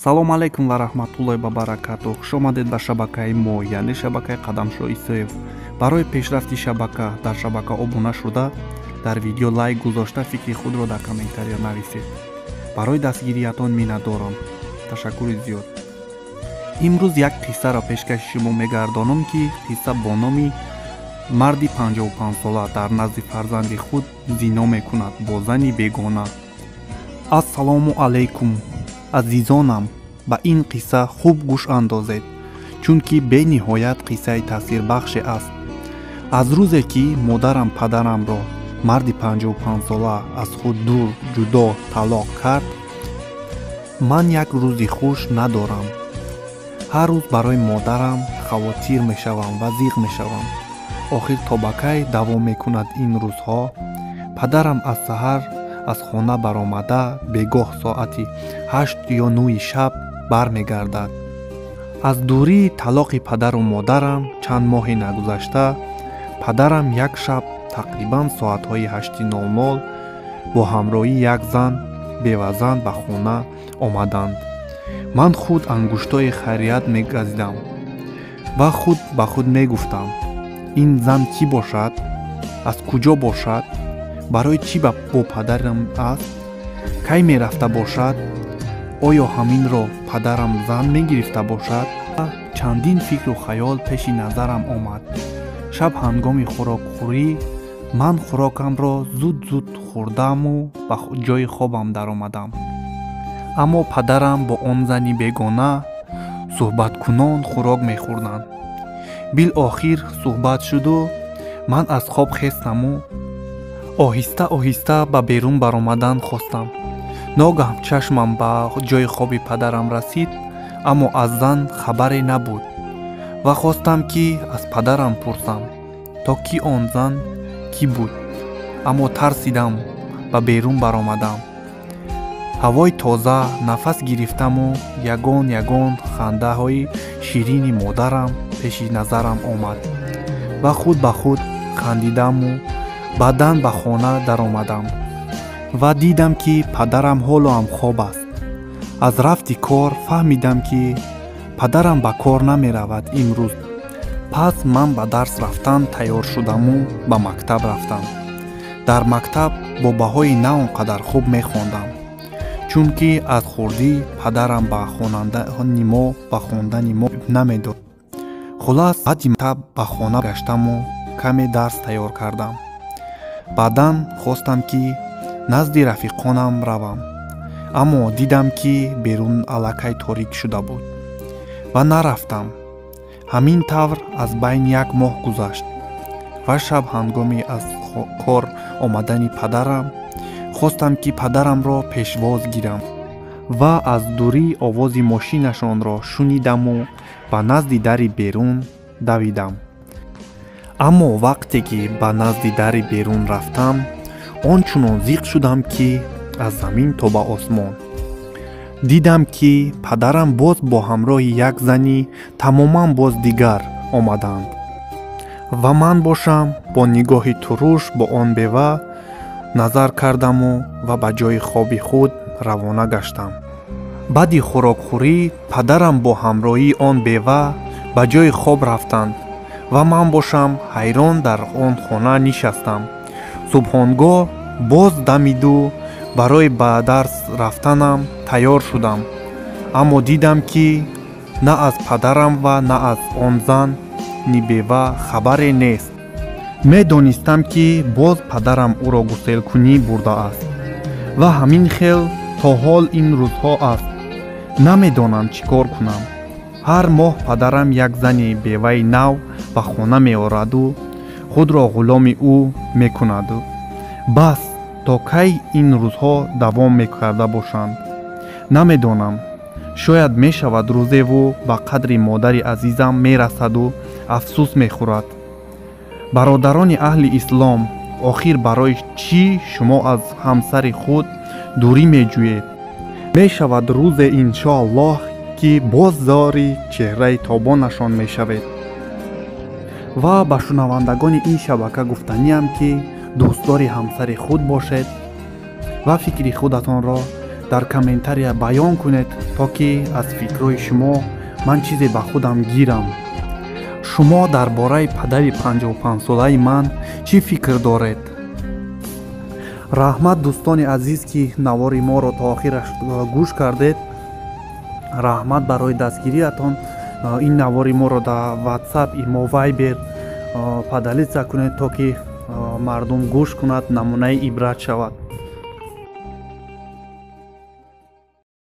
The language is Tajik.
Салом алейкум ва раҳматуллоҳи ва баракатуҳ. Хуш омадед ба шабакаи мо, яъне шабакаи Қадамшоҳ Исоев. Барои пешрафти шабака дар шабака обуна шуда, дар видео лайк гузошта, фикри худро дар комментария нависед. Барои дастгириятон миннатдорам. Ташаккури зиёд. Имрӯз як қиссаро пешкаши шумо мегардонам, ки қисса бо номи марди 55-сола дар назди фарзанди худ зино мекунад бо зани бегона. Ассалому алайкум, азизонам, ба ин қисса хуб гӯш андозед, чунки бениҳоят қиссаи таъсирбахше аст. Аз рӯзе ки модарам падарамро марди 55-сола аз худ дур ҷудо талоқ кард, ман як рӯзи хуш надорам. Ҳар рӯз барои модарам хавотир мешавам ва зиқ мешавам. Охир то ба кай давом мекунад ин рӯзҳо? Падарам аз саҳар аз хона баромада, бегоҳ соати 8 ё 9 шаб бармегардад. Аз дурии талоқи падару модарам чанд моҳе нагузашта, падарам як шаб тақрибан соатҳои 8:00 бо ҳамроҳии як зан бевазан ба хона омаданд. Ман худ ангуштои хайрият мегазидам ва худ ба худ мегуфтам: ин зан кӣ бошад? Аз куҷо бошад? Барои чӣ бо падарам аст? Кай мерафта бошад? Оё ҳаминро падарам зан мегирифта бошад? Чандин фикру хаёл пеши назарам омад. Шаб ҳангоми хӯрокхӯрӣ ман хӯрокамро зуд-зуд хӯрдаму ба ҷои хобам даромадам. Аммо падарам бо он зани бегона суҳбаткунон хӯрок мехӯрданд. Билохир суҳбат шуду ман аз хоб хестаму оҳиста-оҳиста ба берун баромадан хостам. Ногаҳ чашмам ба ҷои хоби падарам расид, аммо аз зан хабаре набуд ва хостам, ки аз падарам пурсам, то ки он зан кӣ буд, аммо тарсидам, ба берун баромадам. Ҳавои тоза нафас гирифтаму ягон ягон хандаҳои ширини модарам пеши назарам омад ва худ ба худ хандидаму баъдан ба хона даромадам ва дидам, ки падарам ҳолоам хоб аст. Аз рафти кор фаҳмидам, ки падарам ба кор намеравад имрӯз. Пас ман ба дарс рафтан тайёр шудаму ба мактаб рафтам. Дар мактаб бо баҳои на он қадар хуб мехондам, чунки аз хурдӣ падарам ба хонандани мо ба хондани мо намедод. Хулас, баъди мактаб ба хона гаштаму каме дарс тайёр кардам. Баъдан хостам, ки назди рафиқонам равам, аммо дидам, ки берун аллакай торик шуда буд ва нарафтам. Ҳамин тавр аз байни як моҳ гузашт ва шаб ҳангоми аз кор омадани падарам хостам, ки падарамро пешвоз гирам ва аз дурӣ овози мошинашонро шунидаму ба назди дари берун давидам. Аммо вақте ки ба назди дари берун рафтам, он чунон зиқ шудам, ки аз замин то ба осмон. Дидам, ки падарам боз бо ҳамроҳи як зани тамоман боз дигар омаданд ва ман бошам бо нигоҳи туруш бо он бева назар кардаму ва ба ҷои хоби худ равона гаштам. Баъди хӯрокхӯрӣ падарам бо ҳамроҳии он бева ба ҷои хоб рафтанд ва ман бошам ҳайрон дар он хона нишастам. Субҳонгоҳ боз дамиду барои ба дарс рафтанам тайёр шудам, аммо дидам, ки на аз падарам ва на аз он зани бева хабаре нест. Медонистам, ки боз падарам ӯро гуселкунӣ бурдааст ва ҳамин хел то ҳол ин рӯзҳо аст. Намедонам чӣ кор кунам. Ҳар моҳ падарам як зани беваи нав ба хона меораду худро ғуломи ӯ мекунаду. Бас, то кай ин рӯзҳо давом мекарда бошанд, намедонам. Шояд мешавад рӯзеву ба қадри модари азизам мерасаду афсӯс мехӯрад. Бародарони аҳли ислом, охир барои чӣ шумо аз ҳамсари худ дурӣ меҷӯед? Мешавад рӯзе иншоаллоҳ, ки боз зори чеҳраи тобонашон мешавед. Ва ба шунавандагони ин шабака гуфтаниам, ки дӯстдори ҳамсари худ бошед ва фикри худатонро Дар комментария баён кунед, то ки аз фикрҳои шумо ман чизе ба худам гирам. Шумо дар бораи падари 55-солаи ман чӣ фикр доред? Раҳмат, дӯстони азиз, ки навори моро то охираш гӯш кардед. Раҳмат барои дастгириятон. Ин навори моро дар WhatsApp, имо, Viber поделиться кунед, то ки мардум гӯш кунад, намунаи ибрат шавад.